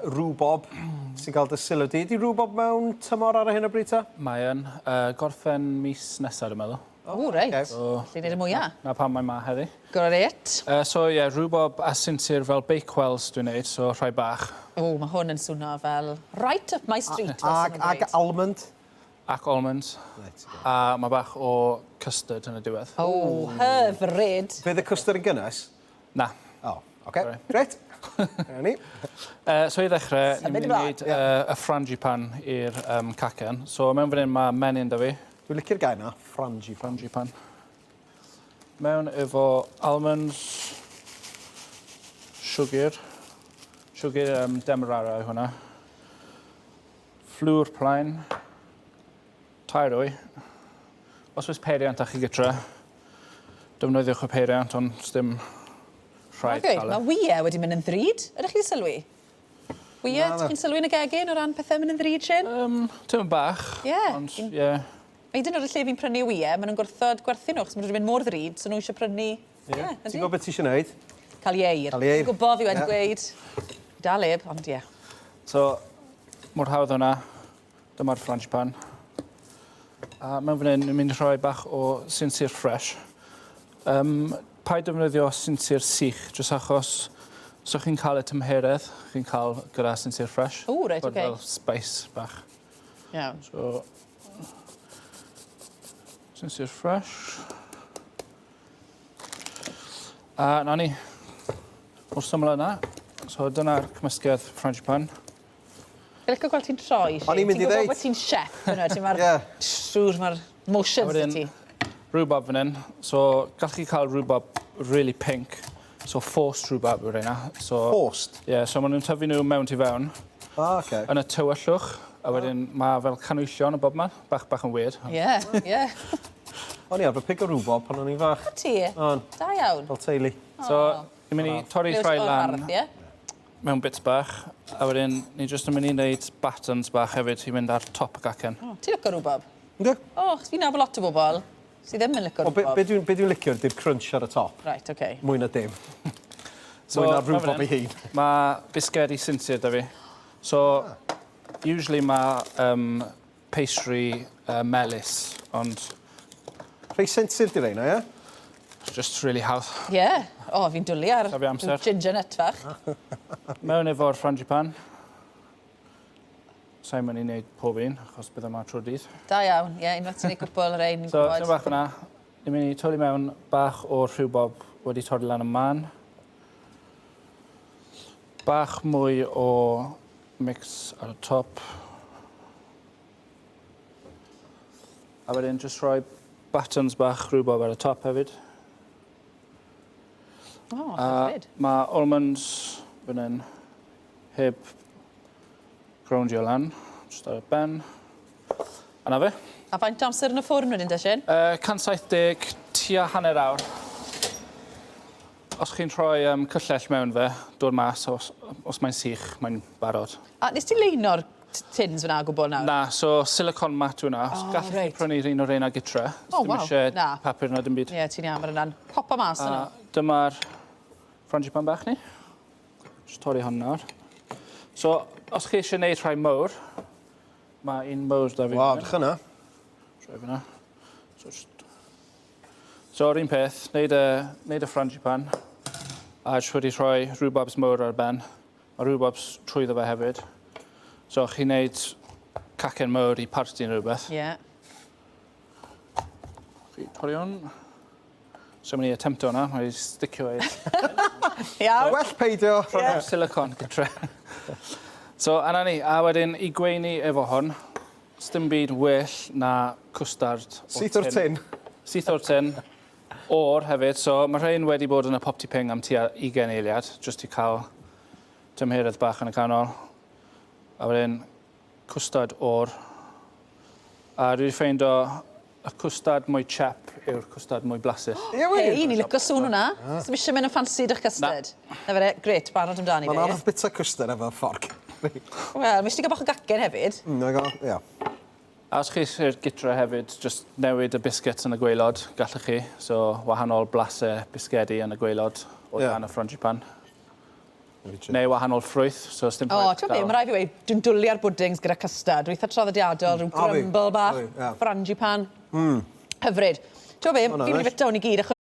rwbob sy'n cael dy sylw di. Ydy rwbob mewn tymor ar y hyn o bryd ta? Mae yn. Uh, gorffen mis nesaf, dwi'n meddwl. O, reit. Okay. So, Felly wneud y mwyaf. Na pam mae ma heddi. Grêt. Uh, so ie, yeah, rwbob a sinsir fel bakewells dwi'n neud, so rhai bach. O, mae hwn yn swno fel right up my street. fel Ag, sy'n nhw'n ag dweud. almond. Ac almonds. Reit. A mae bach o custard yn y diwedd. O, hyfryd. Fydd y custard yn gynnes? Na. O, oce. Sorry. Grêt. Dyna ni. Uh, so i ddechrau, ni'n mynd i ymlaen. wneud uh, y frangipan i'r um, cacen. So mewn fan hyn mae menyn da fi. Dwi'n licio'r gair 'na, frangipan. Frangipan. Mewn efo almonds, siwgr, siwgr um, demerara yw hwnna, fflwr plaen, tair wy. Os oes peiriant â chi gytre, defnyddiwch y peiriant, ond dim rhaid Okay, cael e. mae wyau wedi mynd yn ddrud. Ydych chi'n sylwi? Wyau, Na, na. ti'n sylwi yn y gegin o ran pethau mynd yn ddrud, Shane? Um, Tipyn bach. Ie. Ond, ie. Yeah. Hyd yn oed y lle fi'n prynu wyau, maen nhw'n gwrthod gwerthu nhw, achos maen nhw wedi mynd mor ddrud, so nhw eisiau prynu... Ie, yeah, Ti'n gwybod beth ti eisiau gwneud? Cael ieir. Cael ieir. Fi'n gwybod, fi wedi Ie. gweud. Dal heb, ond ie. So, mor hawdd hwnna. Dyma'r frangipane. A mewn fan hyn, ni'n mynd i rhoi bach o sinsir fresh. Um, paid defnyddio sinsir sych, jyst achos so chi'n cael y tymheredd, chi'n cael gyda sinsir fresh. O, reit, Bod oce. Fel spice bach. Iawn. So, sinsir fresh. A na ni. Mor syml yna. So dyna'r cymysgedd frangipane. Fi'n licio gweld ti'n troi, Shane. O'n i'n mynd i Ti'n gwybod ddeud. bod ti'n chef, yna. Ti'n ma'r... Ie. Siŵr mae'r motions wedyn, ti. Rhubarb fan hyn. So, gallwch chi cael rhubarb really pink. So, forced rhubarb yw'r reina. So, Forced? Ie, yeah, so maen nhw'n tyfu nhw mewn tu fewn. Ah, oce. Yn y tywyllwch. A wedyn mae fel canwyllon o bob man. Bach, bach yn weird. Ie, ie. O'n i arfer pigo rhubarb pan o'n i'n fach. O ti? O'n. Da iawn. Fel teulu. So, ni'n mynd i torri rhai lan. Ie? mewn bits bach, a wedyn ni jyst yn mynd i wneud buttons bach hefyd i mynd ar top y gacen. O, ti'n licio rwbob? Yndw. O, achos fi'n nabod lot o bobl sydd ddim yn licio O, be, rwbob. be dwi'n be dwi licio ydy'r crunch ar y top. Right, oce. Okay. Mwy na dim. So, Mwy na'r rwbob ei hun. Mae bisgedi sinsir da fi. So, usually mae um, pastry uh, melys, ond... Rhei sensitif di reina, ie? Just really hawdd. Ie. Yeah. O, oh, fi'n dwlu ar Safi amser. ginger nut fach. Mewn efo'r frangipane. Sa'n mynd i wneud pob un, achos bydd yma trwy'r dydd. Da iawn, ie, yeah, unwaith ti'n gwneud cwpl rhain, ni'n So, gwybod. So, bach fyna. Ni'n mynd i twli mewn bach o rhywbob wedi torri lan y man. Bach mwy o mix ar y top. A wedyn jyst rhoi buttons bach rhywbob ar y top hefyd. O, oh, hyfryd. A mae almonds fan hyn heb growndio lan, jyst ar y ben. A na fe. A faint o amser yn y ffwrn wedyn, te, Shane? Uh, 170, tua hanner awr. Os chi'n rhoi um, cyllell mewn fe, dod mas, os, os mae'n sych, mae'n barod. A nes ti leino'r tins fyna o gwbl nawr? Na, so silicone mat yw hwnna. Oh, Gallech chi reit. prynu un o'r reina gytre. O, Dim waw. eisiau Na. papur na dim byd. Ie, ti'n iawn, mae hwnna'n popo mas A yno. dyma'r frangipane bach ni. Just torri hon nawr. So, os chi eisiau gwneud rhai mowr, mae un mowr da fi. Waw, dych yna. Rhoi fyna. So, just... So, yr un peth, wneud y, wneud y frangipane, a jyst wedi rhoi rhubarbs mowr ar ben. Mae rhubarbs trwyddo fe hefyd. So, chi'n neud cacen mowr i parti neu rhywbeth. Ie. Yeah. Chi torri hwn. So, mynd i attempto hwnna, mae'n sticio i. Iawn. Well peidio. Rhoi silicone gytre. So, a na ni. A wedyn, i gweini efo hwn, Sdim byd well na cwstard o'r Syth o'r tin. Syth o'r tin. O'r hefyd, so mae rhain wedi bod yn y popty ping am tua 20 eiliad, jyst i cael tymheredd bach yn y canol. A wedyn cwstard o'r. A dwi wedi ffeindo y cwstard mwy chep yw'r cwstard mwy blasus. Ie wir? Hei, ni'n licio sŵn hwnna. Sdim eisiau mynd yn ffansi dych custard. Na. Na fe, grêt, barod amdani Mae'n fe. anodd bita custard efo fforc. Wel, mae eisiau gael bach o gacen hefyd. Mm, na go, ia. A os chi eisiau'r gytre hefyd, just newid y biscuits yn y gwaelod, gallech chi. So, wahanol blasau bisgedi yn y gwaelod o Ie. dan y frangipane. Neu wahanol ffrwyth, so os dim O, rhaid ti'n gwbod be, mae rhaid fi weud, dwi'n dwlu ar bwdings gyda custard. Rwy'n eitha traddodiadol, rhyw A fi. grumble bach, A fi, ie. frangipane. Hyfryd. Ti'n gwbod be, Hwnna'n fi'n mynd i neis. fita hwn i gyd, achos